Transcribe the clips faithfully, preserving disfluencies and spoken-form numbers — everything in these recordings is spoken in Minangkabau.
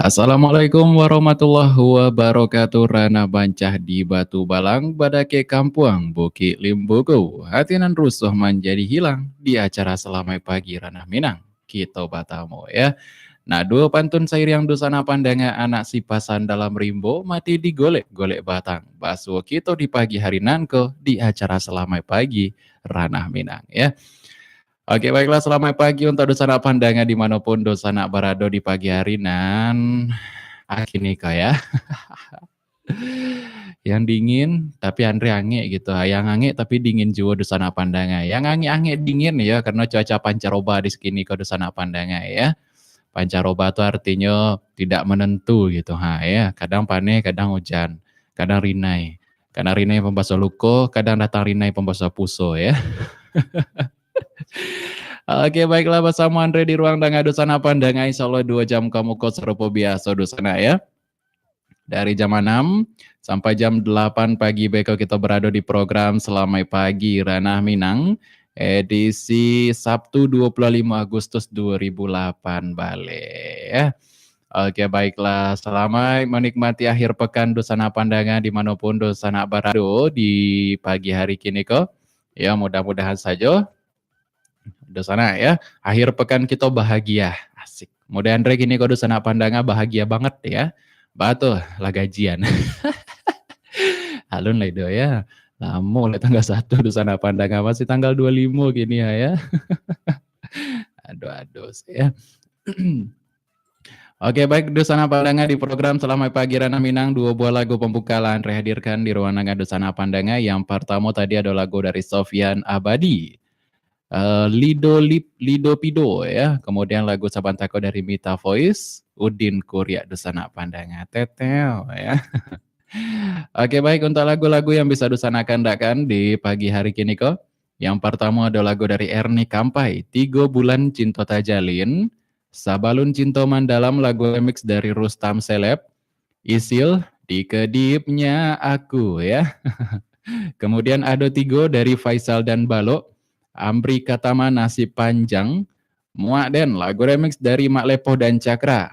Assalamualaikum warahmatullahi wabarakatuh. Ranah bancah di Batu Balang, badakek kampuang Bukik Limbuku. Hati nan rusuh manjadi hilang di acara Salamaik Pagi Ranah Minang. Kito batamu, ya. Nah, duo pantun sairiang dunsanak pandanga, anak sipasan dalam rimbo, mati digolek-golek batang. Basuo kito di pagi hari nan ko di acara Salamaik Pagi Ranah Minang, ya. Oke, baiklah, selamat pagi untuk dunsanak pandanga di manopun dunsanak barado di pagi hari nan akhir ni ko, ya. Yang dingin, tapi Andre angek gitu. Yang angek tapi dingin juo dunsanak pandanga. Yang angek-angek dingin ya, karena cuaca pancaroba di sini ko dunsanak pandanga ya. Pancaroba tu artinyo tidak menentu gitu, ha ya. Kadang paneh, kadang hujan, kadang rinai. Kadang rinai pambaso luko, kadang datang rinai pambaso puso ya. Oke, baiklah, basamo Andre di ruang danga dunsanak pandanga. Insya Allah dua jam ka muko sarupo biaso dunsanak ya. Dari jam anam sampai jam delapan pagi beko kito barado di program Salamaik Pagi Ranah Minang, edisi Sabtu dua puluh lima Agustus dua ribu lapan baleh, ya. Oke, baiklah. Salamaik manikmati akhir pekan dunsanak pandanga di manopun dunsanak barado di pagi hari kini ko. Ya, mudah-mudahan sajo dunsanak ya, akhir pekan kito bahagia. Asik. Model Andre kini ko dunsanak pandanga bahagia banget ya. Batul lah gajian. Alun lah itu ya. Lamo lah tanggal satu dunsanak pandanga, masih tanggal dua limo kini ya, ya. Aduh, aduh, ya. Oke, baik, dunsanak pandanga, di program Salamaik Pagi Ranah Minang, duo buah lagu pambuka lah Andre hadirkan di ruang danga dunsanak pandanga. Yang partamo tadi ado lagu dari Sofyan Abadi, eh, Lido Lip-, Lido Pido, ya. Kemudian lagu Sabantako dari Mita Voice, Udin Kuriak dunsanak pandanga. Tetel, ya. Oke, baik, untuk lagu-lagu yang bisa dunsanak kandakkan di pagi hari kini ko. Yang partamo ado lagu dari Erni Kampai, Tigo Bulan Cinto Tajalin, Sabalun Cinto Mandalam, lagu remix dari Rustam Seleb, Isil, Dikedipnya Aku, ya. Kemudian ado Tigo dari Faisal dan Balok, Amri Katama, Nasib Panjang, Muak Den, lagu remix dari Mak Lepoh dan Cakra,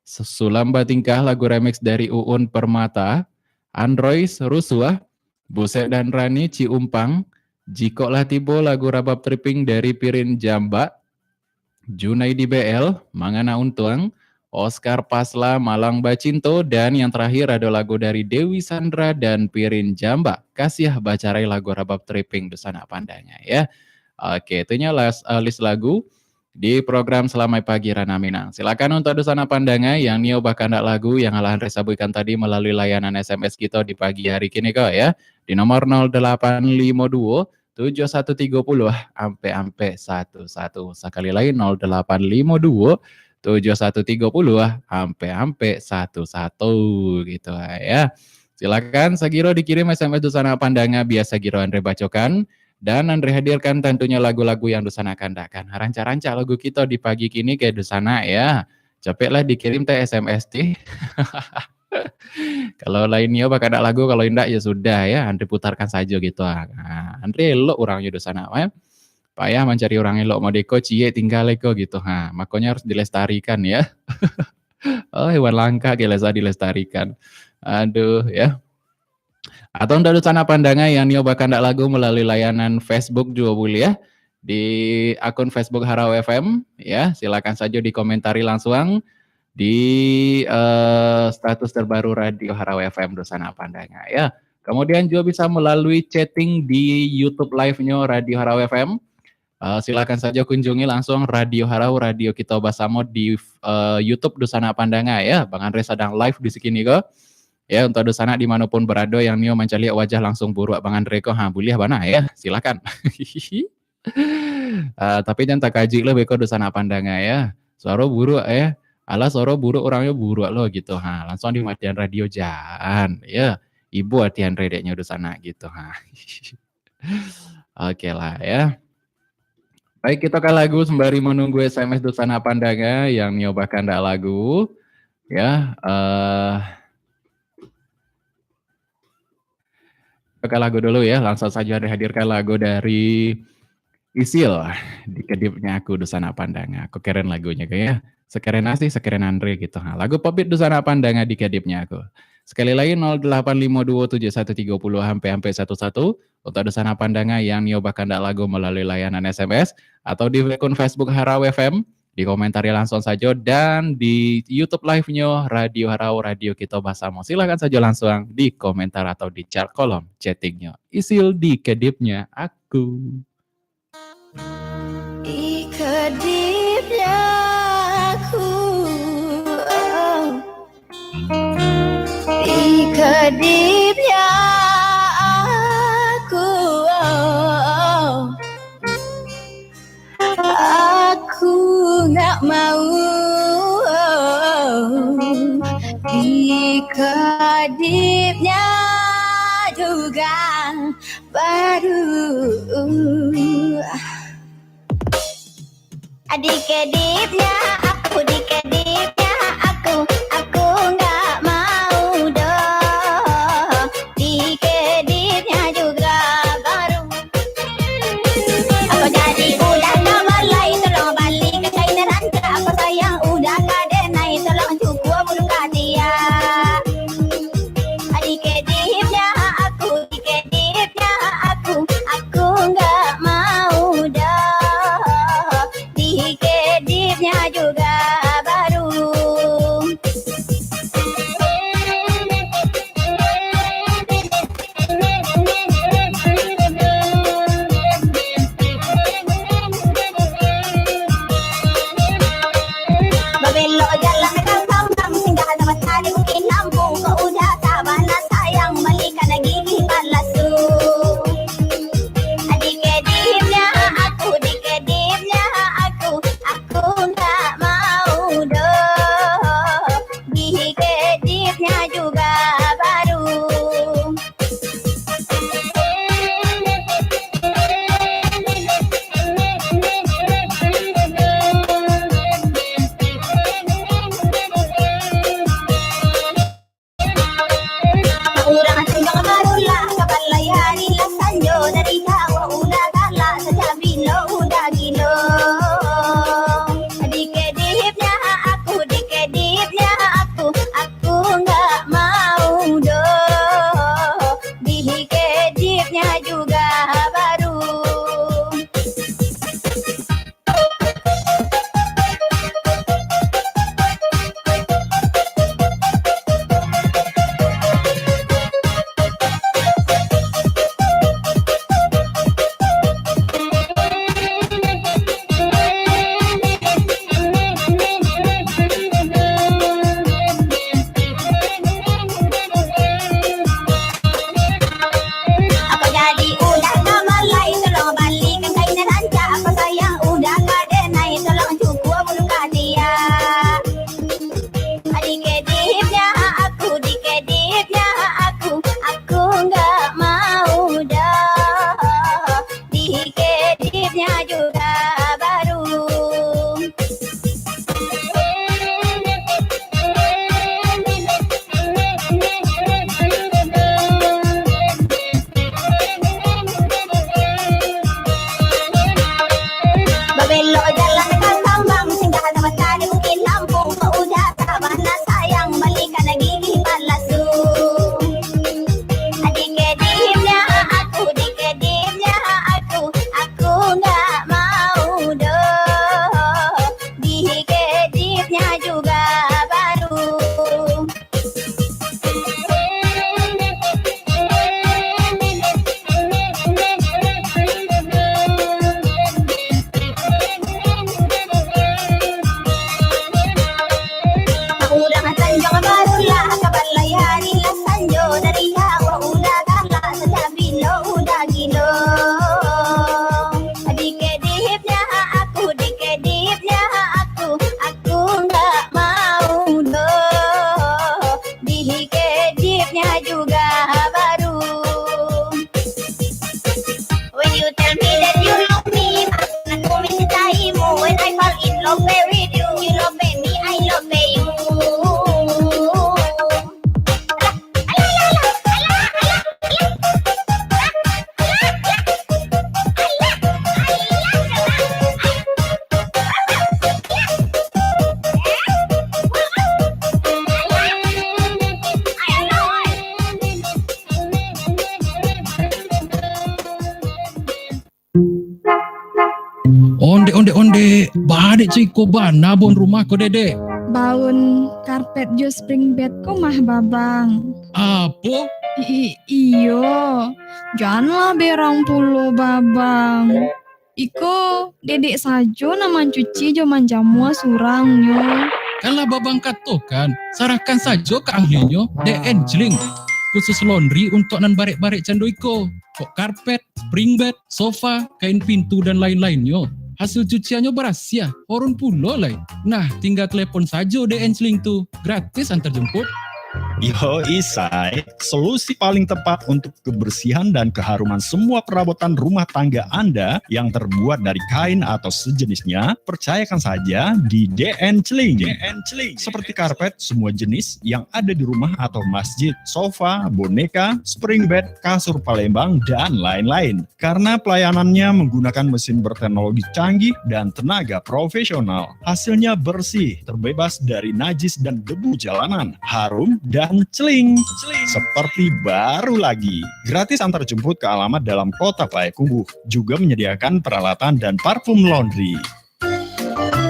Sulam Batingkah, lagu remix dari Uun Permata, Androys, Rusuah, Busek dan Rani, Ci Umpang, Jikoklah Tibo, lagu Rabab Tripping dari Pirin Jambak, Junaidi B L, Mangana Untuang, Oscar Pasla, Malang Bacinto, dan yang terakhir ado lagu dari Dewi Sandra dan Pirin Jambak, Kasiah Bacarai, lagu Rabab Tripping dunsanak pandanga ya. Oke, itunyo last, eh, list lagu di program Salamaik Pagi Ranah Minang. Silakan untuk dunsanak pandanga yang nio bakandak lagu yang alah Andre sabuikan tadi malalui layanan S M S kito di pagi hari kini ko ya. Di nomor nol delapan limo duo, tujuh satu tigo puluh, ampek-ampek satu satu. Sakali lai, nol delapan limo duo, tujuh satu tigo puluh, ampek-ampek satu satu, gitu ya. Silakan sagiro dikirim S M S dunsanak pandanga, bia sagiro Andre bacokan, dan Andre hadirkan tantunyo lagu-lagu yang dunsanak kandakkan. Rancak-rancak lagu kito di pagi kini ka dunsanak ya. Capeklah dikirim teh S M S teh. Kalau lain nio bakandak lagu, kalau indak ya sudah ya, Andre putarkan sajo gitu ah. Nah, Andre elok urangnyo dunsanak, eh. Payah mancari urang elok, modeko ciek tinggal eko gitu. Ha, makonyo harus dilestarikan ya. Oh, hewan langka ke lesa dilestarikan. Aduh ya. Atau ndak dunsanak pandanga yang nio bakandak lagu malalui layanan Facebook juo buliah, di akun Facebook Harau F M ya. Silakan sajo dikomentari langsung di, eh, status terbaru Radio Harau F M dunsanak pandanga ya. Kemudian juo bisa melalui chatting di YouTube live-nyo Radio Harau F M. Eh, silakan sajo kunjungi langsung Radio Harau, radio kito basamo di, eh, YouTube dunsanak pandanga ya. Bang Andre sadang live di sini ko. Ya, untuk dunsanak di manopun barado yang nio mancaliak wajah langsung buruak Bang Andre ko, ha, buliah bana ya. Silakan. Ah, tapi jan takajik lah beko dunsanak pandanga ya. Suaro buruak ya. Alah, suaro buruak, urangnyo buruak lo gitu. Ha, langsung dimatian radio jan. Ya, ibo ati Andre deknyo dunsanak gitu. Ha. Oke lah ya. Baik, kito ka lagu sembari menunggu S M S dunsanak pandanga yang nio bakandak lagu. Ya, eh, kito ka lagu dulu ya, langsung sajo dihadirkan lagu dari Isil, Dikedipnya Aku dunsanak pandanga. Kok keren lagunyo ko ya. Sekeren Asih, sekeren Andre gitu. Ha, lagu Pobit dunsanak pandanga di kedipnyo aku. Sekali lagi, nol delapan limo duo tujuh satu tigo puluh hampek-hampek satu satu. Untuak dunsanak pandanga yang nio bakandak lagu malalui layanan S M S atau di akun Facebook Harau F M, dikomentari langsuang sajo, dan di YouTube live-nyo Radio Harau, radio kito basamo. Silakan sajo langsuang di komentar atau di chat kolom chatting-nyo. Isil di kedipnyo aku. Di kedipnyo aku, oh. Di kedipnyo aku, oh. Aku ndak mau, oh. Di kedipnyo juga baru. Di kedipnyo aku, di kedipnyo aku, aku ndak mau doh. Di kedipnyo juga baru. Ako jadi budak ndak balai, tolong bali ka China rancak. Ako sayang udah ka denai, tolong cukuik bulu ka dia. Di kedipnyo aku, di kedipnyo aku, aku nggak mau doh. Di kedipnyo juga baru. Babelok jalan ka Sambang, singgah di Matahari Bukik Nampung, kok udah sabana sayang, balikan gigi palasu. Di kedipnyo aku, di kedipnyo aku, aku nggak mau. Dek, ba dek cako bana baun rumah ko, Dedek? Baun karpet jo spring bed ko mah, Babang. Apo? I-, i-, iyo. Janlah berang pulo, Babang. Iko, Dedek sajo nan mancuci jo manjamua surang nyo. Kan lah Babang katokan, sarahkan sajo ka ahlinyo, D N Cling. Khusus laundry untuak nan barek-barek cando iko. Kok karpet, spring bed, sofa, kain pintu, dan lain-lainnyo. Hasil cuciannyo barasiah, harum pulo lai. Nah, tingga telepon sajo D N Cling tu. Gratis antar jemput. Yo, Isai, solusi paling tepat untuk kebersihan dan keharuman semua perabotan rumah tangga Anda yang terbuat dari kain atau sejenisnya, percayakan saja di D N Cling. D N Cling. Seperti karpet semua jenis yang ada di rumah atau masjid, sofa, boneka, spring bed, kasur Palembang, dan lain-lain. Karena pelayanannya menggunakan mesin berteknologi canggih dan tenaga profesional, hasilnya bersih, terbebas dari najis dan debu jalanan, harum dan celing, seperti baru lagi. Gratis antar jemput ke alamat dalam kota Payakumbuh. Juga menyediakan peralatan dan parfum laundry.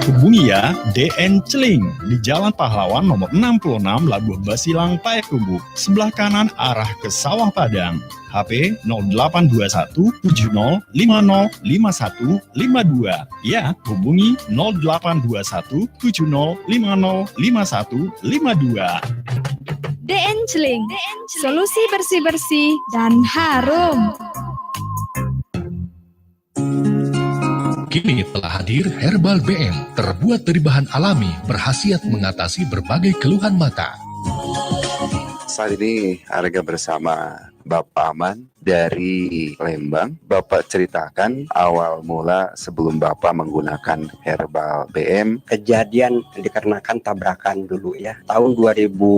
Hubungi ya, D N Cling di Jalan Pahlawan nomor enam puluh enam, Labuah Basilang, Payakumbuh, sebelah kanan arah ke Sawah Padang. H P nol delapan dua satu tujuh nol lima nol lima satu lima dua. Ya, hubungi nol delapan dua satu tujuh nol lima nol lima satu lima dua. D N Cling, solusi bersih-bersih dan harum. Kini telah hadir Herbal B M, terbuat dari bahan alami, berkhasiat mengatasi berbagai keluhan mata. Saat ini Arga bersama Bapak Aman dari Lembang. Bapak ceritakan awal mula sebelum Bapak menggunakan Herbal B M. Kejadian dikarenakan tabrakan dulu ya. Tahun dua ribu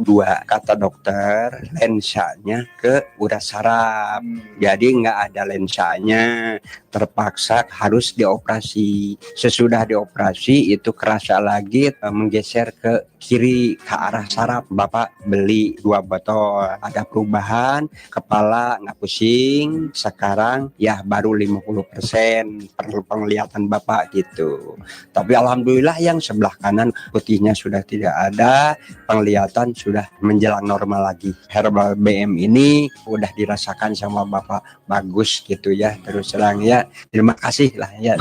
dua, kata dokter, lensanya ke urat saraf. Hmm. Jadi nggak ada lensanya, terpaksa harus dioperasi. Sesudah dioperasi itu kerasa lagi, eh, menggeser ke kiri, ke arah saraf. Bapak beli dua botol. Ada perubahan, kepala nggak pusing. Sekarang ya baru lima puluh persen per-, penglihatan Bapak gitu. Tapi alhamdulillah yang sebelah kanan putihnya sudah tidak ada, penglihatan sudah menjelang normal lagi. Herbal B M ini udah dirasakan sama Bapak, bagus gitu ya, terus terang ya. Terima kasih lah ya.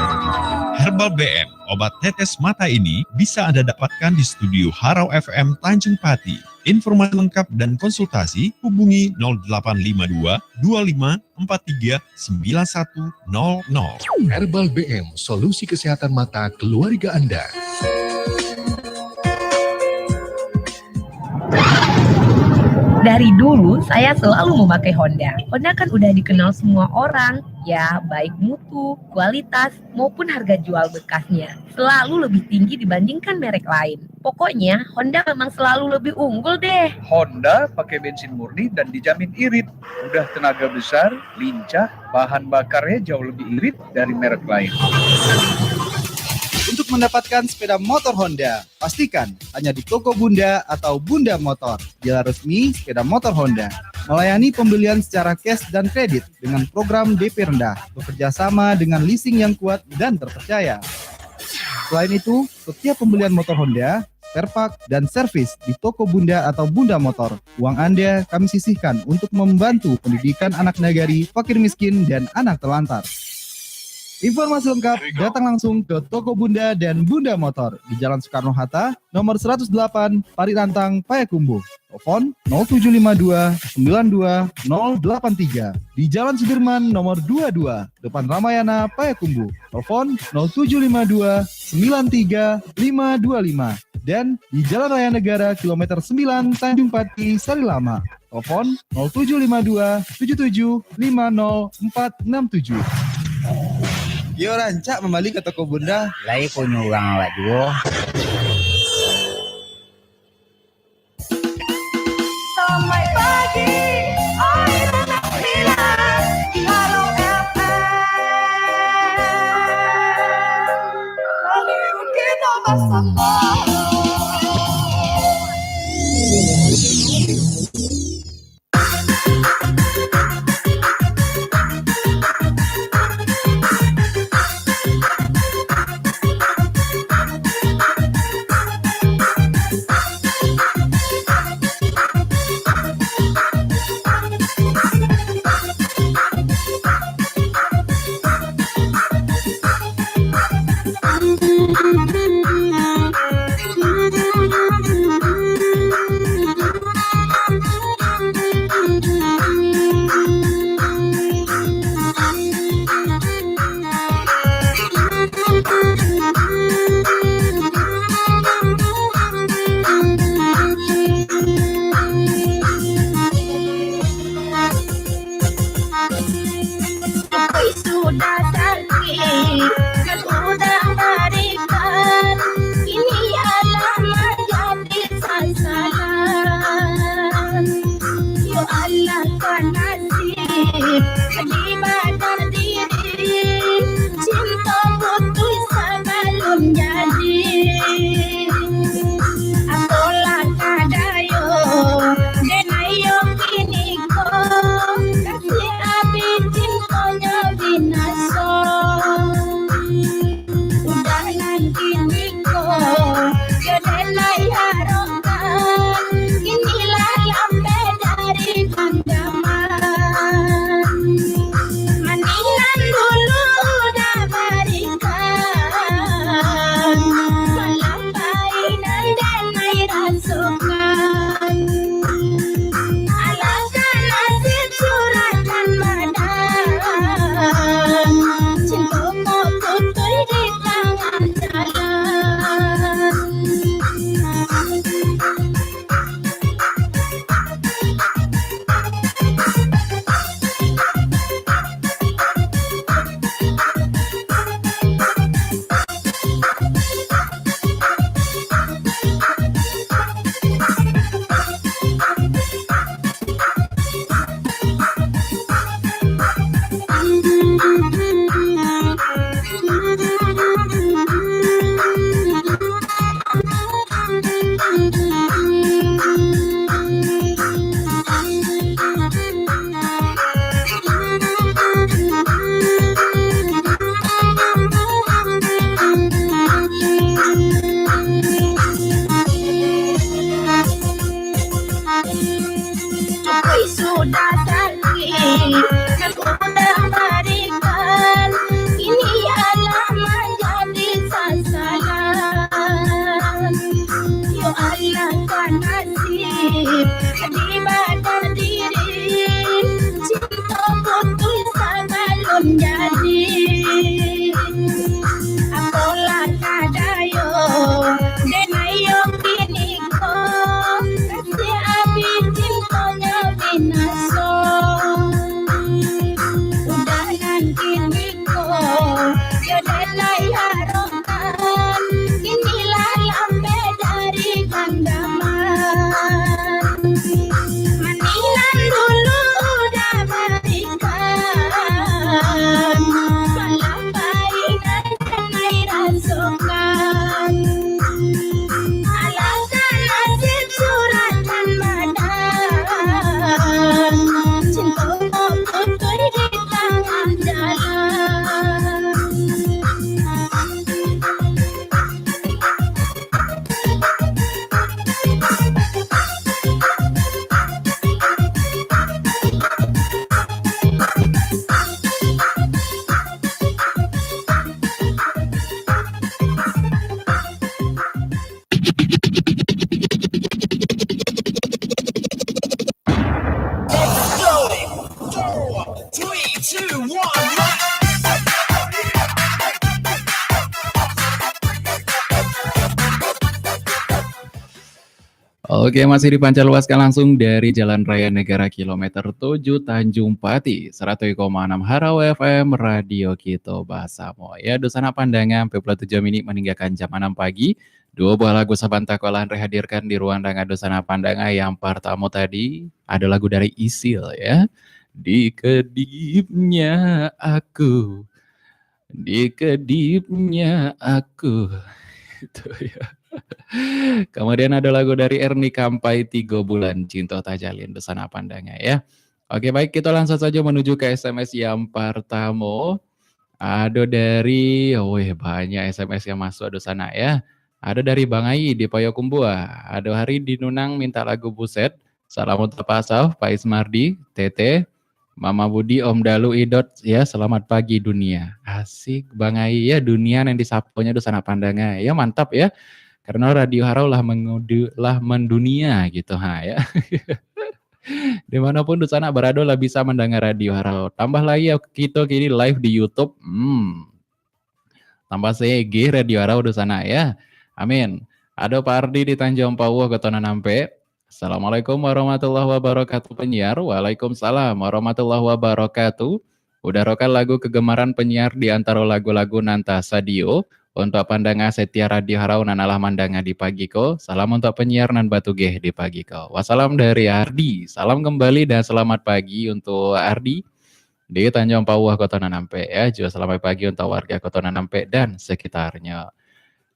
Herbal B M, obat tetes mata ini bisa Anda dapatkan di studio Harau F M Tanjung Pati. Informasi lengkap dan konsultasi hubungi nol delapan lima dua dua lima empat tiga sembilan satu nol nol. Herbal B M, solusi kesehatan mata keluarga Anda. Dari dulu, saya selalu memakai Honda. Honda kan udah dikenal semua orang, ya, baik mutu, kualitas, maupun harga jual bekasnya. Selalu lebih tinggi dibandingkan merek lain. Pokoknya, Honda memang selalu lebih unggul deh. Honda pakai bensin murni dan dijamin irit. Udah tenaga besar, lincah, bahan bakarnya jauh lebih irit dari merek lain. Untuk mendapatkan sepeda motor Honda, pastikan hanya di toko Bunda atau Bunda Motor, dealer resmi sepeda motor Honda. Melayani pembelian secara cash dan kredit dengan program D P rendah, bekerja sama dengan leasing yang kuat dan terpercaya. Selain itu, setiap pembelian motor Honda, spare part, dan servis di toko Bunda atau Bunda Motor, uang Anda kami sisihkan untuk membantu pendidikan anak nagari, fakir miskin, dan anak terlantar. Informasi lengkap datang langsung ke toko Bunda dan Bunda Motor di Jalan Soekarno-Hatta, nomor seratus delapan, Parit Rantang, Payakumbuh. Telepon nol tujuh lima dua sembilan dua nol delapan tiga. Di Jalan Sudirman nomor dua dua, depan Ramayana, Payakumbuh. Telepon nol tujuh lima dua sembilan tiga lima dua lima. Dan di Jalan Raya Negara kilometer sembilan, Tanjung Pati, Sarilama. Telepon nol tujuh lima dua tujuh tujuh lima nol empat enam tujuh. Yo, rancak mambali ka toko Bunda. Lai punyo urang awak juo. Selamat pagi, oi, Halo F M. Mari kita bersama. Jadi, apolah ka dayo, den ayo kini ko, kasih abih cintonyo binaso. Udah nan kini ko, yo den lai harokkan, kini lah lambek dari ganggaman. Manih nan dulu udah barikan, malah pahit nan den lai rasokan. Alah ka nasib suratan badan, cinto ko putuih di tangah jalan. Cukuik sudah sakik nan udah barikan, kini alah manjadi sasalan. Yo alah ka nasib di badan diri, cinto putuih sabalun jadi. Apolah ka dayo, den ayo kini ko, kasih abih cintonyo binaso. Udah nan kini ko, yo den lai harokkan, kini lah lambek dari ganggaman. Manih nan dulu udah barikan, malah pahit nan den lai rasokan. Alah ka nasib suratan badan, cinto ko putuih di tangah jalan. Let's go. Four, three, two, one, run. Oke, masih dipancarluaskan langsung dari Jalan Raya Negara kilometer tujuh Tanjung Pati, seratus koma enam Harau F M, Radio Kito Basamo. Ya, dunsanak pandangan, pukul tujuh minit maninggakan jam enam pagi. Dua buah lagu sabanta ko lah Andre hadirkan di ruang danga dunsanak pandangan. Yang partamo tadi ado lagu dari Isil, ya. Di kedipnya aku, di kedipnya aku. Itu, ya. Kemudian ado lagu dari Erni Kampai, Tigo Bulan Cinto Tajalin, dunsanak pandangan, ya. Oke, baik, kita langsung saja menuju ke S M S yang partamo. Ado dari, weh, banyak S M S yang masuk, dunsanak, ya. Ado dari Bang Ai di Payokumbuah. Ado Hari di Nunang minta lagu Buset. Salam untuk Pak Asaf, Pak Ismardi, Tete, Mama Budi, Om Dalu, Idot, ya, selamat pagi dunia. Asik, Bang Ai, ya, dunia yang disaponyo dunsanak pandangan. Ya, mantap, ya. Karena Radio Harau lah mengudu-, lah mendunia gitu, ha, ya. Dimanapun dunsanak barado lah bisa mandanga Radio Harau. Tambah lai, ya, kito kini live di YouTube. Hmm. Tambah segeh Radio Harau dunsanak, ya. Amin. Ado Pak Ardi di Tanjung Pauh, Koto Nan Ampek. Assalamualaikum warahmatullahi wabarakatuh, penyiar. Waalaikumsalam warahmatullahi wabarakatuh. Udarokan lagu kegemaran penyiar di antaro lagu-lagu nan tasadio. Untuk pandanga setia Radio Harau nan alah mandanga di pagi ko, salam untuk penyiar nan batugeh di pagi ko. Wassalam dari Ardi. Salam kembali dan selamat pagi untuk Ardi di Tanjung Pauh, Koto Nan Ampek, ya. Juga selamat pagi untuk warga Koto Nan Ampek dan sekitarnya.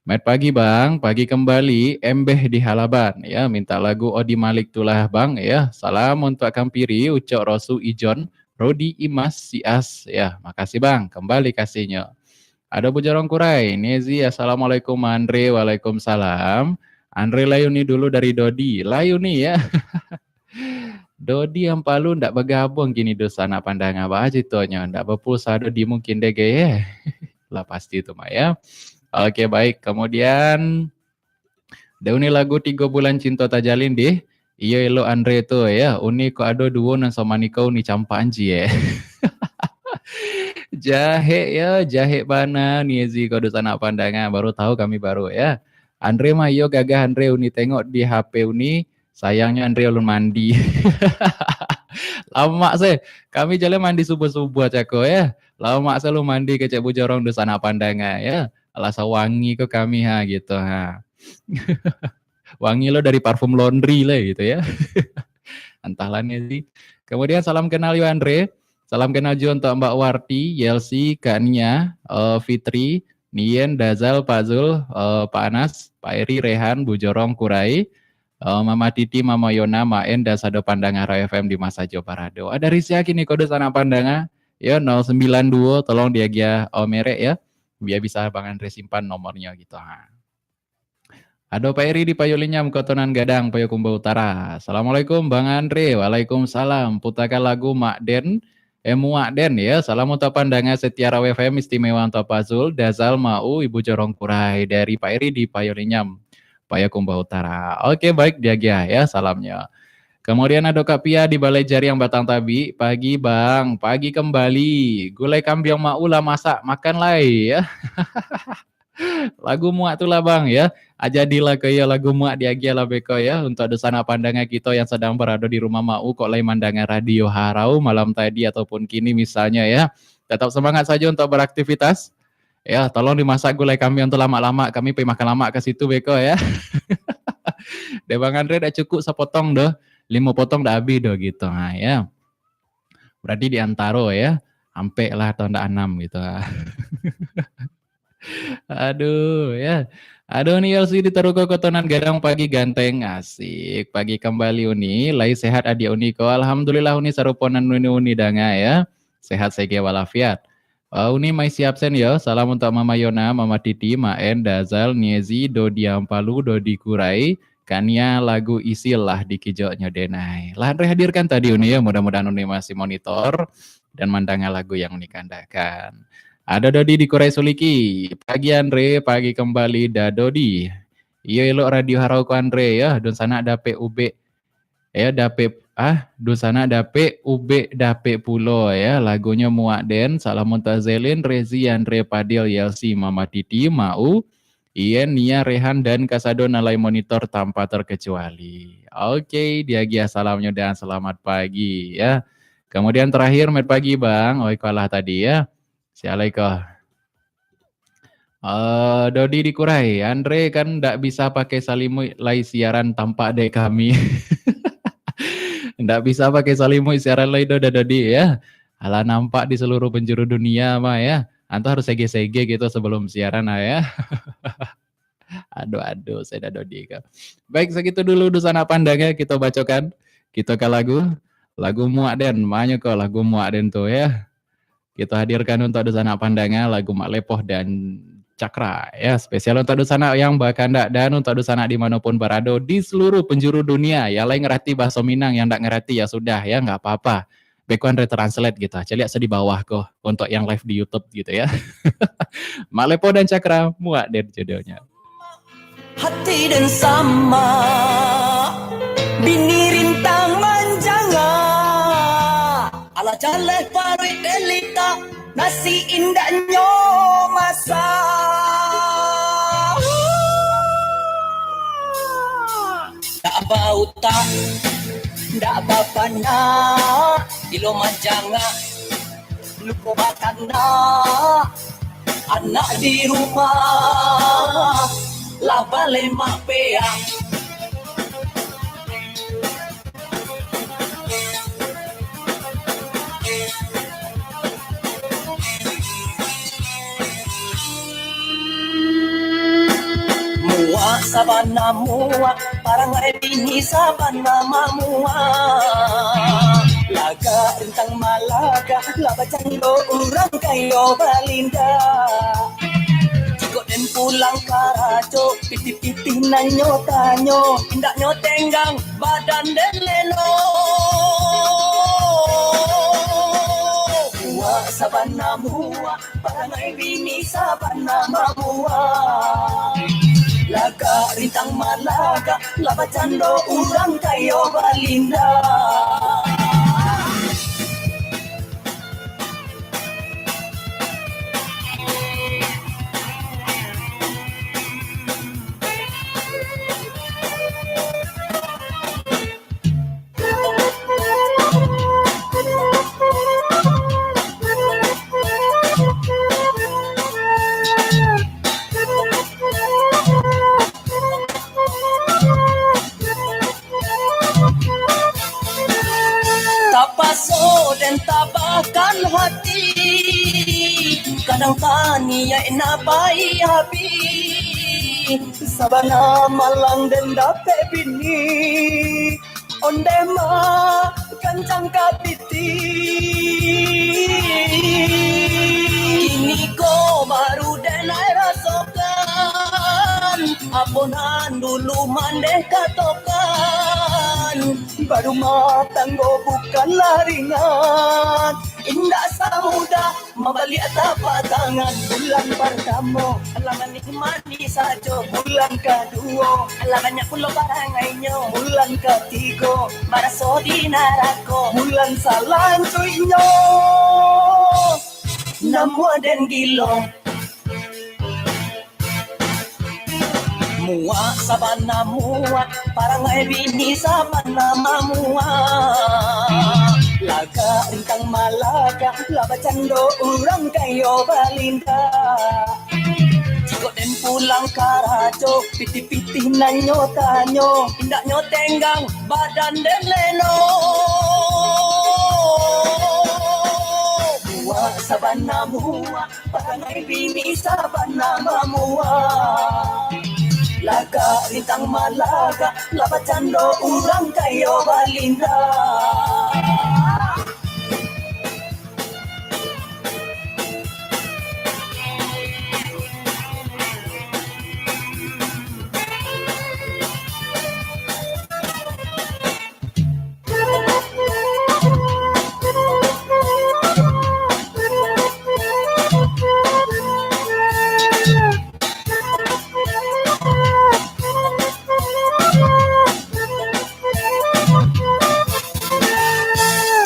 Mat pagi, Bang. Pagi kembali, Embeh di Halaban. Ya, minta lagu Odi Malik tu lah, Bang. Ya, salam untuk Akang Piri, Ucok Rosu Ijon, Rodi Imas, Sias. Ya, makasih, Bang. Kembali kasihnya. Ada Bujorong Kurai, Nezi, "Assalamualaikum, Andre." "Waalaikumsalam." Andre Layuni dulu dari Dodi. Layuni, ya. Dodi Ampalu ndak bagabuang kini, dunsanak pandanga. Baa citonyo? Ndak bapulsa Dodi mungkin deh, ge, ya. Lah pasti tu mah, ya. Oke, baik. Kemudian, da uni lagu Tigo Bulan Cinto Tajalin dih. Iyo, elok Andre tu, ya. Uni kok ado duo nan samaniko uni campak anji, ya. Jahek, ya, jahek bana ni, Ezi, kok dunsanak pandanga. Baru tahu kami baru, ya. Andre mah iyo gagah Andre, uni tengok di H P uni, sayangnyo Andre alun mandi. Lamak se, kami jaleh mandi subuah-subuah cako, ya. Lamak se alun mandi kecek Bujorong, dunsanak pandanga, ya. Alah sawangi ko kami, ha, gitu, ha. Wangi lo dari parfum laundry lah gitu, ya. Antahlah ni sih. Kemudian salam kenal yo Andre. Salam kenal juga untuk Mbak Warti, Yelsi, Kak Nia, eh, Fitri, Nien, Dazal, Pak Zul, eh, Pak Anas, Pak Eri, Rehan, Bujorong, Kurai, eh, Mama Titi, Mama Yona, Mak En, dan sado pandanga Rai F M di ma sajo barado. Ada Rizky kini kode sanak pandanga, yo, nol sembilan dua, tolong diagiah, oh, merek, ya, biar bisa Bang Andre simpan nomornya gitu, ha. Ado Pak Eri di Payo Linyam, Kotonan Gadang, Payokumbuah Utara. "Assalamualaikum, Bang Andre." "Waalaikumsalam." Putakan lagu Mak Den, eh, Muak Den, ya. Salam untuk pandanga setia Rawa F M, istimewa untuk Pak Zul, Dazal, Mau, Ibu Jorong Kurai, dari Pak Eri di Payo Linyam, Payokumbuah Utara. Oke, baik, diagiah, ya, salamnya. Kemudian ado Kak Pia di Balai Jariang, Batang Tabik. "Pagi, Bang. Pagi kembali. Gulai kambiang Mau lah masak. Makan lai, ya." Lagu Muak tu lah, Bang, ya. Ah, jadilah ko iyo lagu Muak diagiah lah beko, ya. Untuk dunsanak pandanga kito yang sadang barado di rumah Mau, kok lai mandanga Radio Harau malam tadi ataupun kini misalnya, ya. Tetap semangat saja untuk beraktivitas. Ya, tolong dimasak gulai kambiang tu lamak-lamak, kami pai makan lamak ka situ beko, ya. Dek Bang Andre dak cukup sapotong doh, limo potong dak habis doh gitu. Ha, ya. Berarti di antaro, ya, ampek lah atau ndak anam gitu. Aduh, ya. Aduh, ni Yelsi di Taruko Kotonan Gadang, "Pagi ganteng." Asik. "Pagi kembali, Uni. Lai sehat adik Uni ko?" "Alhamdulillah, Uni, sarupo nan Uni-Uni danga, ya. Sehat, seger walafiat." "Ah, Uni ma isi absen, yo. Salam untuk Mama Yona, Mama Titi, Mak En, Dazal, Niezi, Dodi Ampalu, Dodi Kurai, Kania, lagu Isil lah dikijoknyo denai." Lah Andre hadirkan tadi, Uni, ya. Mudah-mudahan Uni masih monitor dan mandanga lagu yang Uni kandakan. Ada Dodi di Kurai Suliki. "Pagi Andre, pagi kembali da Dodi." Iyo elok Radio Harau ko Andre, ya. Dunsanak dapek ubek, ya, dapek, ah, dunsanak dapek ubek dapek pulo, ya. Lagunyo Muak Den. Salam untuk Zelin, Rezi, Andre, Padil, Yelsi, Mama Titi, Mau, Ian, Nia, Rehan, dan kasado nan lai monitor tanpa terkecuali. Oke, diagiah salamnyo dan selamat pagi, ya. Kemudian terakhir, "Mat pagi, Bang." Oh, iko lah tadi, ya. Sia lai ko. Eh, Dodi di Kurai, "Andre kan ndak bisa pakai salimuik lai siaran tampak dek kami." Ndak bisa pakai salimuik siaran lai doh, Da Dodi, ya. Alah nampak di seluruh penjuru dunia mah, ya. Anto harus sege-sege gitu sebelum siaran, ah, ya. Aduh, aduh, saya Da Dodi ko. Baik, segitu dulu dunsanak pandanga kito bacokan. Kito ka lagu, lagu Muak Den, ma nyo ko lagu Muak Den tu, ya. Kito hadirkan untuk dunsanak pandanga lagu Mak Lepoh dan Cakra, ya. Spesial untuk dunsanak yang bakandak dan untuk dunsanak di mano pun barado di seluruh penjuru dunia. Yang lain ngerti bahaso Minang, yang ndak ngerti ya sudah, ya, nggak apa-apa. Beko Andre translate gitu. Caliak se di bawah ko untuk yang live di YouTube gitu, ya. Mak Lepoh dan Cakra, Muak Den judulnya. Hati den sama, bini rintang manjanga. Alah jaleh paruik delita, nasi indaknyo masak. Ndak bautak, ndak bapanak, ilo manjanga. Lupo batanak, anak di rumah, lah balemak peak. Sabana muak, parangai bini sabana mamuak. Lagak rintang malagak, lah bacando urang kayo balindak. Jikok den pulang karajo, pitih-pitih nanyo tanyo, indaknyo tenggang badan den lelo. Muak sabana muak, parangai bini sabana mamuak. Lagak rintang malagak, lah bacando urang kayo balindak. Tapaso den tabahkan hati, kadang taniaik nak pai habih. Sabana malang den dapek bini, ondeh mah kancang kapiti. Kini ko baru den ai rasokan, apo nan dulu mandeh katokan. Barumah tanggo bukanlah ringan, indak samudah mambaliak tapak tangan. Bulan partamo, alah manih-manih sajo. Bulan kaduo, alah banyak pulo parangainyo. Bulan katigo, maraso di narako. Bulan salanjuiknyo, namuah den gilo. Muak sabana muak, parangai bini sabana mamuak. Lagak rintang malagak, lah bacando urang kayo balindak. Jikok den pulang karajo, pitih-pitih nanyo tanyo, indaknyo tenggang badan den lelo. Muak sabana muak, parangai bini sabana mamuak. Lagak rintang malagak, lah bacando urang kayo balindak.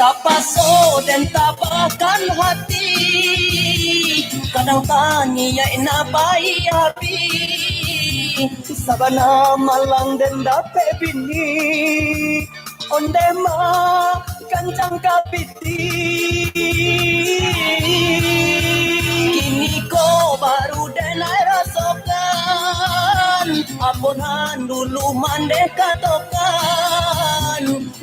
Tapaso den tabahkan hati, kadang taniaik nak pai habih. Sabana malang den dapek bini, ondeh mah kancang kapiti. Kini ko baru den ai rasokan, apo nan dulu mandeh katokan.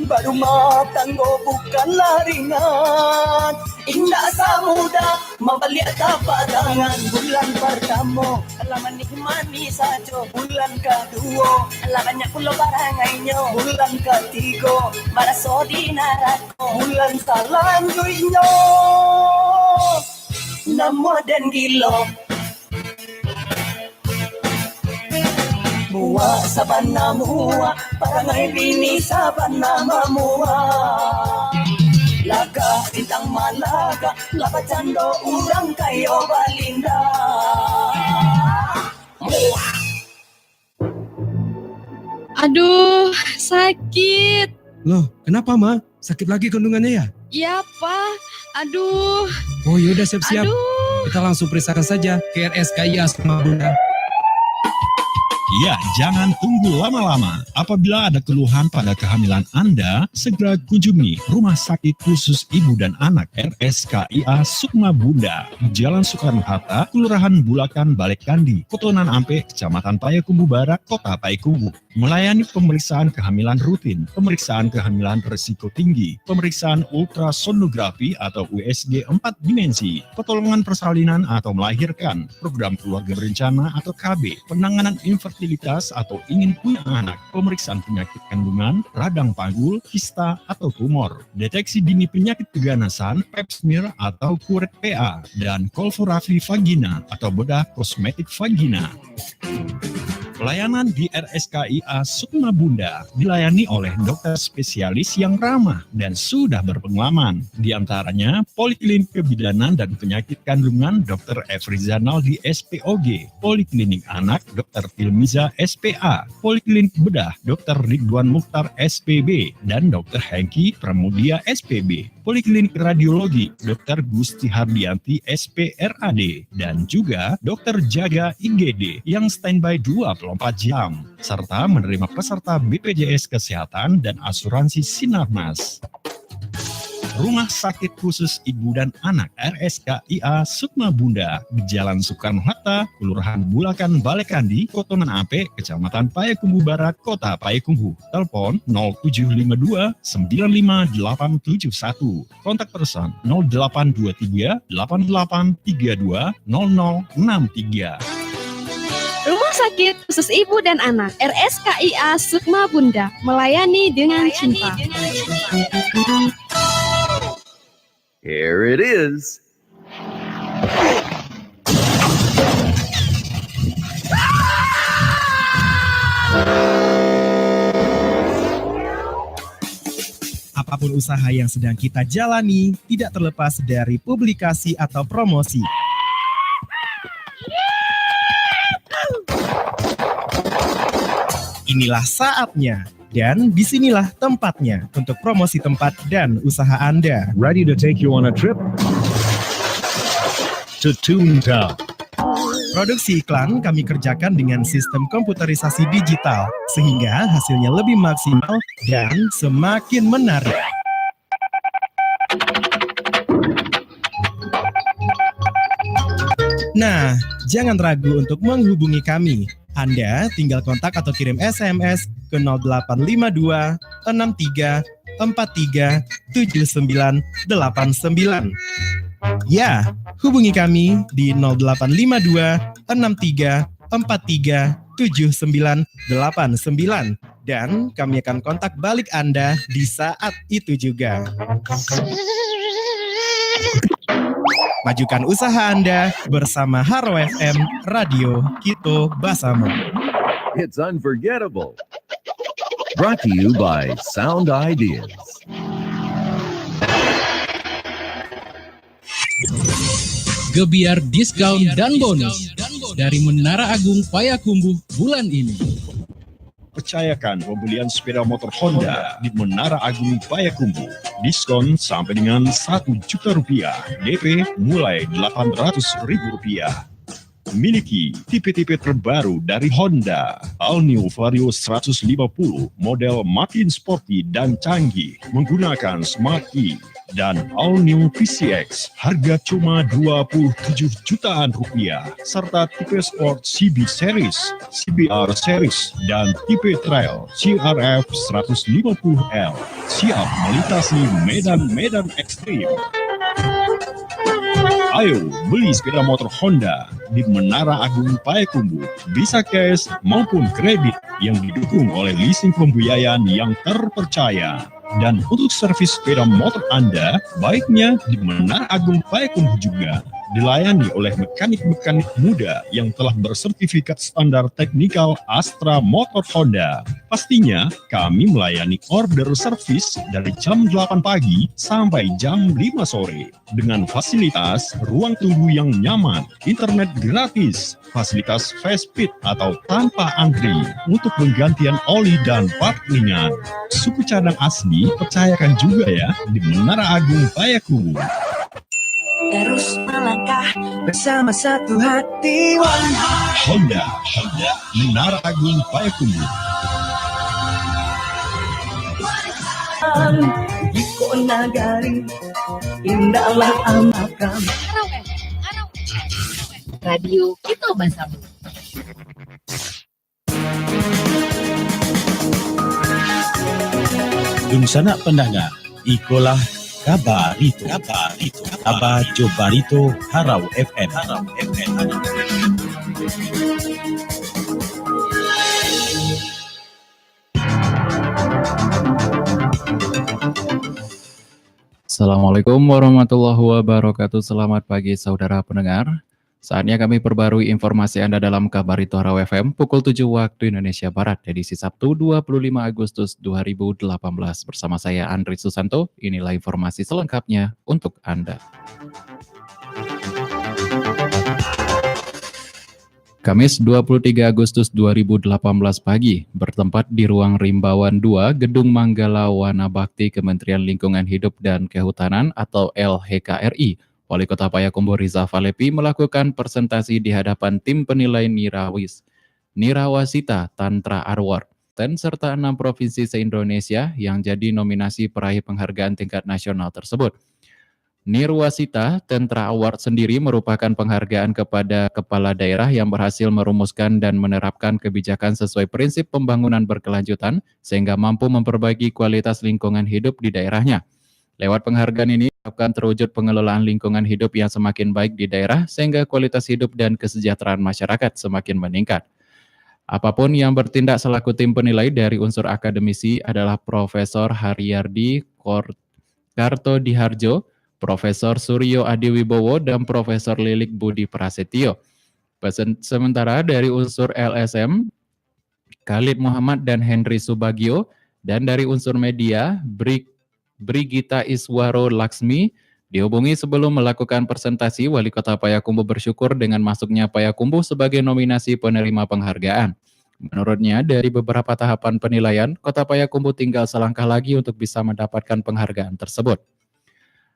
Barumah tanggo bukanlah ringan, indak samudah mambaliak tapak tangan. Bulan partamo, alah manih-manih sajo. Bulan kaduo, alah banyak pulo parangainyo. Bulan katigo, maraso di narako. Bulan salanjuiknyo, namuah den gilo. Muak sabana muak, parangai bini sabana mamuak. Lagak rintang malagak, lah bacando urang kayo balindak. Muak. Aduh, sakit. Loh, kenapa, Ma? Sakit lagi kandungannya, ya? Iya, Pak. Aduh. Oh, ya udah, siap-siap. Aduh. Kita langsung periksakan saja ke R S K I A Sukma Bunda. Ya, jangan tunggu lama-lama. Apabila ada keluhan pada kehamilan Anda, segera kunjungi Rumah Sakit Khusus Ibu dan Anak, R S K I A Sukma Bunda, Jalan Soekarno-Hatta, Kelurahan Bulakan, Balai Kandi, Koto Nan Ampek, Kecamatan Payakumbuh Barat, Kota Payakumbuh. Melayani pemeriksaan kehamilan rutin, pemeriksaan kehamilan risiko tinggi, pemeriksaan ultrasonografi atau U S G empat dimensi, pertolongan persalinan atau melahirkan, program keluarga berencana atau K B, penanganan infertilitas, fertilitas atau ingin punya anak, pemeriksaan penyakit kandungan, radang panggul, kista, atau tumor, deteksi dini penyakit keganasan, pap smear atau kuret P A, dan kolpografi vagina atau bedah kosmetik vagina. Pelayanan di R S K I A Sukma Bunda dilayani oleh dokter spesialis yang ramah dan sudah berpengalaman, di antaranya Poliklinik Kebidanan dan Penyakit Kandungan dokter Efri Zainaldi, S P O G, Poliklinik Anak dokter Tilmiza, S P A, Poliklinik Bedah dokter Ridwan Mukhtar, S P B, dan dokter Hengki Pramudia, S P B, Poliklinik Radiologi dokter Gusti Hardianti, S P R A D, dan juga dokter jaga I G D yang standby dua puluh empat jam, serta menerima peserta B P J S Kesehatan dan asuransi Sinarmas. Rumah Sakit Khusus Ibu dan Anak R S K I A Sukma Bunda di Jalan Soekarno-Hatta, Kelurahan Bulakan, Balekandi, Koto Nan Ampek, Kecamatan Payakumbuh Barat, Kota Payakumbuh. Telepon nol tujuh lima dua, sembilan lima delapan tujuh satu. Kontak person nol delapan dua tiga, delapan delapan tiga dua, nol nol enam tiga. Rumah Sakit Khusus Ibu dan Anak R S K I A Sukma Bunda melayani dengan cinta. Here it is. Apapun usaha yang sedang kita jalani, tidak terlepas dari publikasi atau promosi. Inilah saatnya, dan di sinilah tempatnya untuk promosi tempat dan usaha Anda. Ready to take you on a trip? To Toontown. Produksi iklan kami kerjakan dengan sistem komputerisasi digital, sehingga hasilnya lebih maksimal dan semakin menarik. Nah, jangan ragu untuk menghubungi kami. Anda tinggal kontak atau kirim S M S ke nol delapan lima dua, enam tiga empat tiga tujuh sembilan delapan sembilan. Ya, hubungi kami di nol delapan lima dua, enam tiga empat tiga tujuh sembilan delapan sembilan, dan kami akan kontak balik Anda di saat itu juga. Majukan usaha Anda bersama Haro F M, Radio Kito Basamo. It's unforgettable. Brought to you by Sound Ideas. Gebiar diskon dan bonus dari Menara Agung Payakumbuh bulan ini. Percayakan pembelian sepeda motor Honda di Menara Agung Payakumbuh. Diskon sampai dengan satu juta rupiah, D P mulai delapan ratus ribu rupiah. Miliki tipe-tipe terbaru dari Honda. All New Vario seratus lima puluh, model makin sporty dan canggih, menggunakan Smart Key. Dan All New P C X, harga cuma dua puluh tujuh jutaan rupiah, serta tipe sport C B Series, C B R Series, dan tipe trail C R F seratus lima puluh L, siap melintasi medan-medan ekstrim. Ayo, beli sepeda motor Honda di Menara Agung Payakumbuh, bisa cash maupun kredit, yang didukung oleh leasing pembiayaan yang terpercaya. Dan untuk servis sepeda motor Anda, baiknya di Menara Agung Payakumbuh juga. Dilayani oleh mekanik-mekanik muda yang telah bersertifikat standar teknikal Astra Motor Honda. Pastinya, kami melayani order servis dari jam delapan pagi sampai jam lima sore, dengan fasilitas ruang tunggu yang nyaman, internet gratis, fasilitas fast feed atau tanpa antri untuk penggantian oli dan part ringan. Suku cadang asli, percayakan juga ya, di Menara Agung Payakumbuh. Terus melangkah bersama satu hati. One heart. Honda, Honda, Menara Agung Payakumbuh. Di kota nagari, indahlah amakam. Radio Kito Basamo. Dunsanak pandanga, ikolah Kaba Barito. Kaba Barito. Kaba jo Barito Harau F M. Harau F M. Assalamualaikum warahmatullahi wabarakatuh. Selamat pagi, saudara pendengar. Saatnya kami perbarui informasi Anda dalam Kabar Itu Harau F M pukul tujuh waktu Indonesia Barat, edisi Sabtu, dua puluh lima Agustus dua ribu delapan belas. Bersama saya, Andri Susanto. Inilah informasi selengkapnya untuk Anda. Kamis, dua puluh tiga Agustus dua ribu delapan belas pagi, bertempat di ruang Rimbawan dua, Gedung Manggala Wana Bakti, Kementerian Lingkungan Hidup dan Kehutanan atau L H K R I, Wali Kota Payakumbuh Rizal Falepi melakukan presentasi di hadapan tim penilai Nirawis-, Nirawasita Tantra Award, ten serta enam provinsi se-Indonesia yang jadi nominasi peraih penghargaan tingkat nasional tersebut. Nirwasita Tantra Award sendiri merupakan penghargaan kepada kepala daerah yang berhasil merumuskan dan menerapkan kebijakan sesuai prinsip pembangunan berkelanjutan, sehingga mampu memperbaiki kualitas lingkungan hidup di daerahnya. Lewat penghargaan ini, diharapkan terwujud pengelolaan lingkungan hidup yang semakin baik di daerah, sehingga kualitas hidup dan kesejahteraan masyarakat semakin meningkat. Apapun yang bertindak selaku tim penilai dari unsur akademisi adalah Profesor Haryardi Kor-, Kartodiharjo, Profesor Suryo Adiwibowo, dan Profesor Lilik Budi Prasetyo. Pesen-, sementara dari unsur L S M, Khalid Muhammad dan Henry Subagio, dan dari unsur media, Bri-, Brigita Iswaro Laksmi, dihubungi sebelum melakukan presentasi, Wali Kota Payakumbuh bersyukur dengan masuknya Payakumbuh sebagai nominasi penerima penghargaan. Menurutnya, dari beberapa tahapan penilaian, Kota Payakumbuh tinggal selangkah lagi untuk bisa mendapatkan penghargaan tersebut.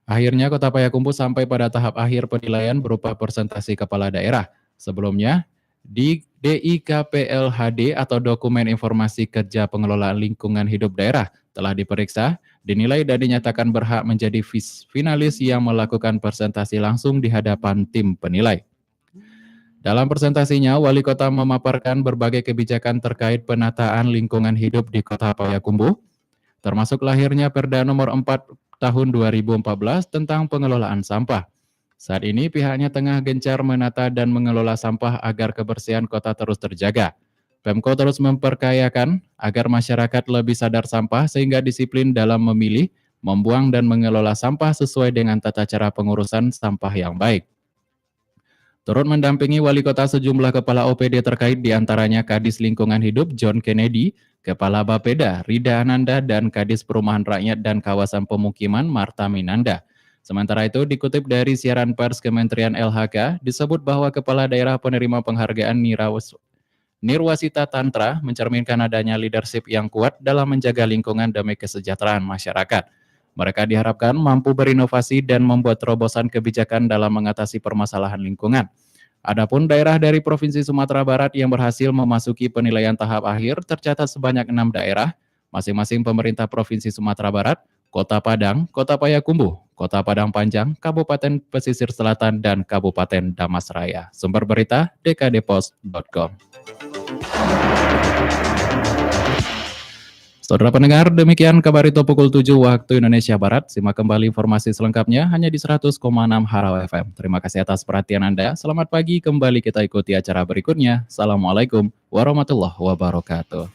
Akhirnya, Kota Payakumbuh sampai pada tahap akhir penilaian berupa presentasi kepala daerah. Sebelumnya, di D I K P L H D atau Dokumen Informasi Kerja Pengelolaan Lingkungan Hidup Daerah telah diperiksa, dinilai dan dinyatakan berhak menjadi fis-, finalis yang melakukan presentasi langsung di hadapan tim penilai. Dalam presentasinya, Wali Kota memaparkan berbagai kebijakan terkait penataan lingkungan hidup di Kota Payakumbuh, termasuk lahirnya Perda Nomor empat Tahun dua ribu empat belas tentang pengelolaan sampah. Saat ini, pihaknya tengah gencar menata dan mengelola sampah agar kebersihan kota terus terjaga. Pemko terus memperkayakan agar masyarakat lebih sadar sampah sehingga disiplin dalam memilih, membuang, dan mengelola sampah sesuai dengan tata cara pengurusan sampah yang baik. Turut mendampingi Wali Kota sejumlah kepala O P D terkait, di antaranya Kadis Lingkungan Hidup John Kennedy, Kepala Bapeda Rida Ananda, dan Kadis Perumahan Rakyat dan Kawasan Pemukiman Marta Minanda. Sementara itu, dikutip dari siaran pers Kementerian L H K, disebut bahwa Kepala Daerah penerima penghargaan Nirawas-, Nirwasita Tantra mencerminkan adanya leadership yang kuat dalam menjaga lingkungan demi kesejahteraan masyarakat. Mereka diharapkan mampu berinovasi dan membuat terobosan kebijakan dalam mengatasi permasalahan lingkungan. Adapun daerah dari Provinsi Sumatera Barat yang berhasil memasuki penilaian tahap akhir tercatat sebanyak enam daerah, masing-masing pemerintah Provinsi Sumatera Barat, Kota Padang, Kota Payakumbuh, Kota Padang Panjang, Kabupaten Pesisir Selatan, dan Kabupaten Dharmasraya. Sumber berita, D K D post dot com. Saudara pendengar, demikian Kabar Itu pukul tujuh waktu Indonesia Barat. Simak kembali informasi selengkapnya hanya di seratus koma enam Harau F M. Terima kasih atas perhatian Anda. Selamat pagi, kembali kita ikuti acara berikutnya. Assalamualaikum warahmatullahi wabarakatuh.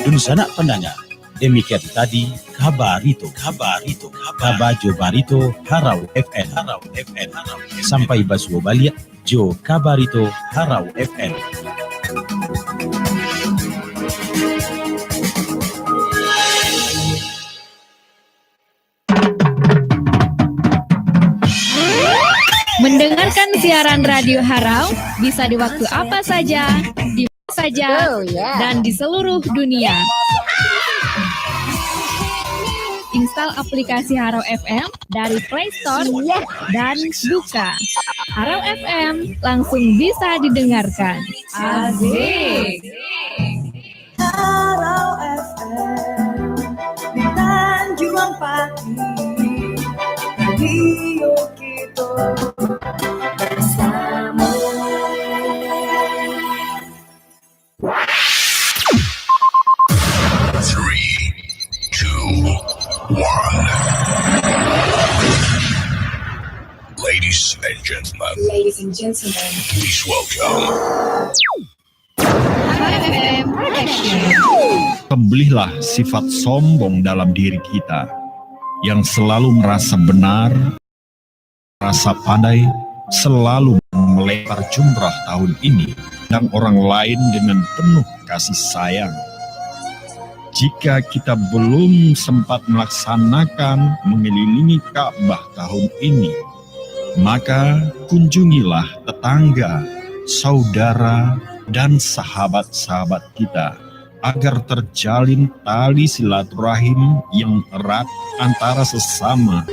Dunsanak pandanga, demikian tadi Kabar Itu, Kabar Itu, Kabar Jo Barito Harau F M, Harau F M, Harau F M. Sampai basuo baliak jo Kabar Itu Harau F M. Mendengarkan siaran Radio Harau bisa di waktu apa saja, di mana saja, Oh, yeah. dan di seluruh dunia. Install aplikasi Harau F M dari Play Store Yeah. dan buka. Harau F M langsung bisa didengarkan. Asik. Harau F M di Tanjuang Pati, radio kito bersamo. Three, two, one. Ladies and gentlemen. Ladies and gentlemen. Please welcome. F M Production. Sembelihlah sifat sombong dalam diri kita, yang selalu merasa benar, merasa pandai, selalu melempar jumrah tahun ini, dan orang lain dengan penuh kasih sayang. Jika kita belum sempat melaksanakan mengelilingi Ka'bah tahun ini, maka kunjungilah tetangga, saudara, dan sahabat-sahabat kita, agar terjalin tali silaturahim yang erat antara sesama.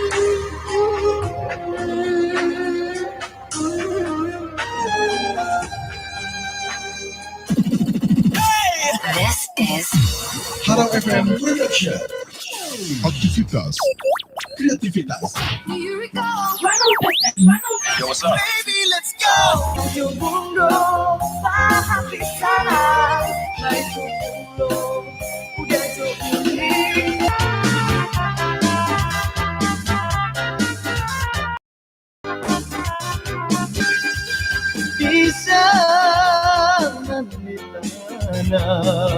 This is Haram F M Production. Aktivitas, kreativitas. Yo, what's up? Baby, let's go. Pisang nan di tanah,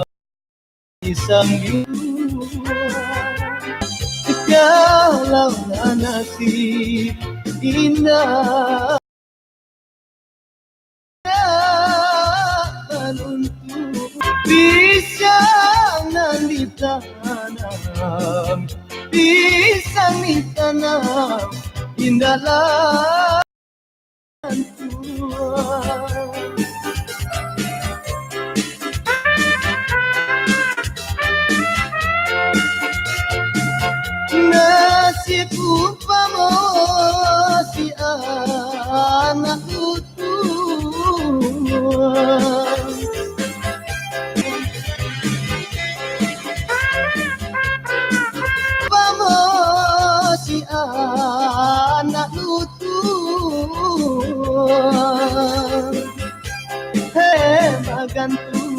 pisang di kalau nasib indah. Baluntu pisang nan ditanam, pisang ditanam, indahlah. Nasib umpamo si anak utuh. Umpamo si anak utuh. Hei, bagantung.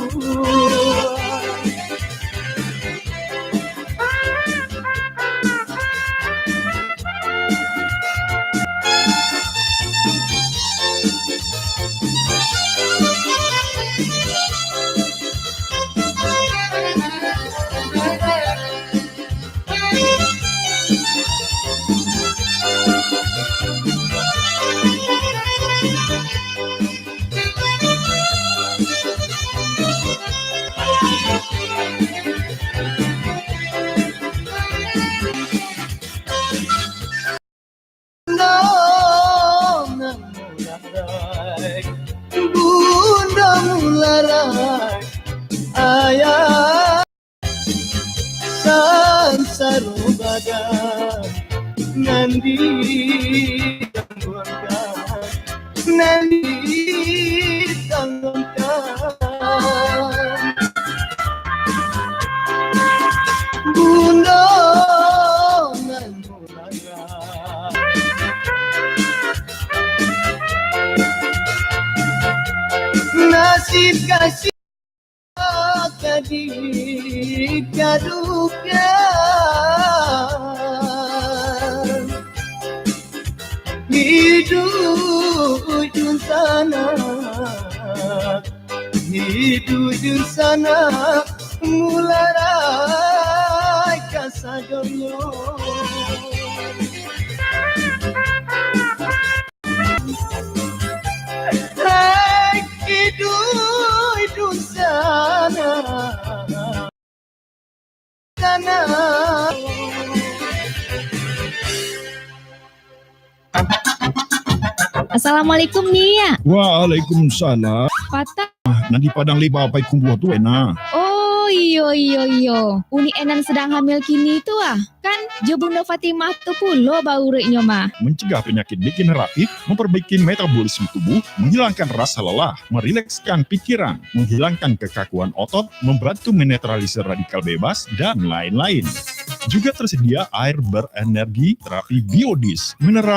Bundo Mularai, Bundo Mularai, ayah. Sansaro badan nan ditangguangkan, nan ditangguangkan. Bundo nan Nasib kasih ka dikadukan. Iduik dunsanak, iduik dunsanak, Mularai kasadonyo. Hai, iduik dunsanak. Assalamualaikum, Nia. Waalaikumsalam. Patang. Nan di Padang Leba Payakumbuah tu, Ena. Oh, iyo, iyo, iyo. Uni Enan sadang hamil kini tu, ah. Kan, jo Bundo Fatimah tu pulo bauruiknyo mah. Mencegah penyakit bikin rapi, memperbaiki metabolisme tubuh, menghilangkan rasa lelah, merilekskan pikiran, menghilangkan kekakuan otot, membantu menetralisir radikal bebas, dan lain-lain. Juga tersedia air berenergi terapi biodies, mineral